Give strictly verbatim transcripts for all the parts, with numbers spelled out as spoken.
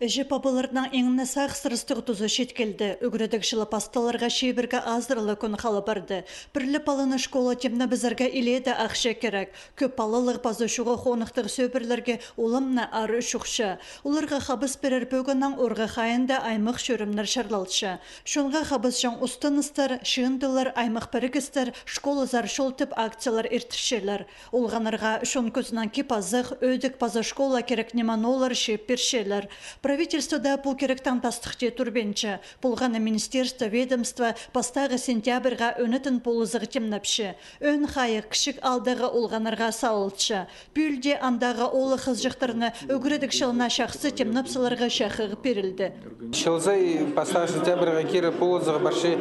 Іҷе-пабаларның иң не сағыссырастығ тузы чит килді. Ӱгредіг чылы пасталарға чибіргі азырлығ кӱн хала парды. Пір ле паланы школа тимнебізерге илееде ахча кирек. Кӧп палалығ паза чуға хоныхтығ сӧбірелерге улам на аар чухча. Оларға хабыс пирер пӧгіннең орғы хайиинда аймах чӧрімнер чарлалча. Чонға хабысчаң устыныстар, чыындылар, аймах пірігістер, школазар чол тіп акциялар иртірчелер. Олғаннарға чон кӧзінең кип-азах, ӧдік паза школа кирек ниме-ноо ле чыып пирчелер. Правительство даа пу киректең тастыхти турбинча. Полғаны министерство, ведомство пастағы сентябрьға ӧнетін полызығ тимнепче. Ӧӧн хайығ кічіг аалдағы олғаннарға салылча. Пӱӱл дее андағы оолах-хызыҷахтарны ӱгредіг чылына чахсы тимнеп саларға чахығ пирілді. Чыл сай пастағы сентябрьға кире полызығ парча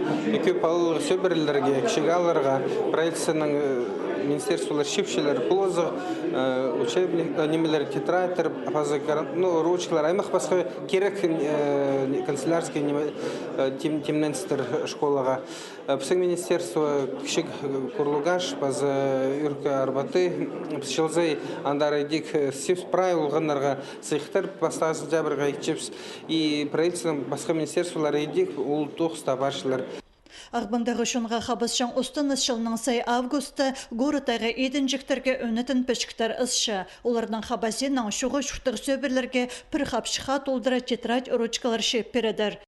кӧп палалығ сӧбірелерге, кічіг аалларға. Правительствоның, э, министерстволар чыыпчалар полызығ, э, учебник, э, нимелер, тетрадьтар, паза каран-, ну, ручкалар, аймах пасха кирек, э, канцелярский ниме, э, тим-, тимненістер школаға. Э, пістің министерство кічіг, э, Курлугаш паза Ӱркі Арбаты, піс чыл сай андар идӧк, э, сибіс прай олғаннарға сыйыхтар пастағы сентябрьға итчебіс. И правительствоның пасха министерстволары идӧк ол тоғыста парчалар. Ағбандағы чонға хабысчаң устыныс чылның сай августта городтағы идінҷіктерге ӧнетін пічіктер ысча. Оларның хабазиинаң чуға чуртығ сӧбірелерге пір хапчыхха толдыра тетрадь, ручкалар чыып пирердер.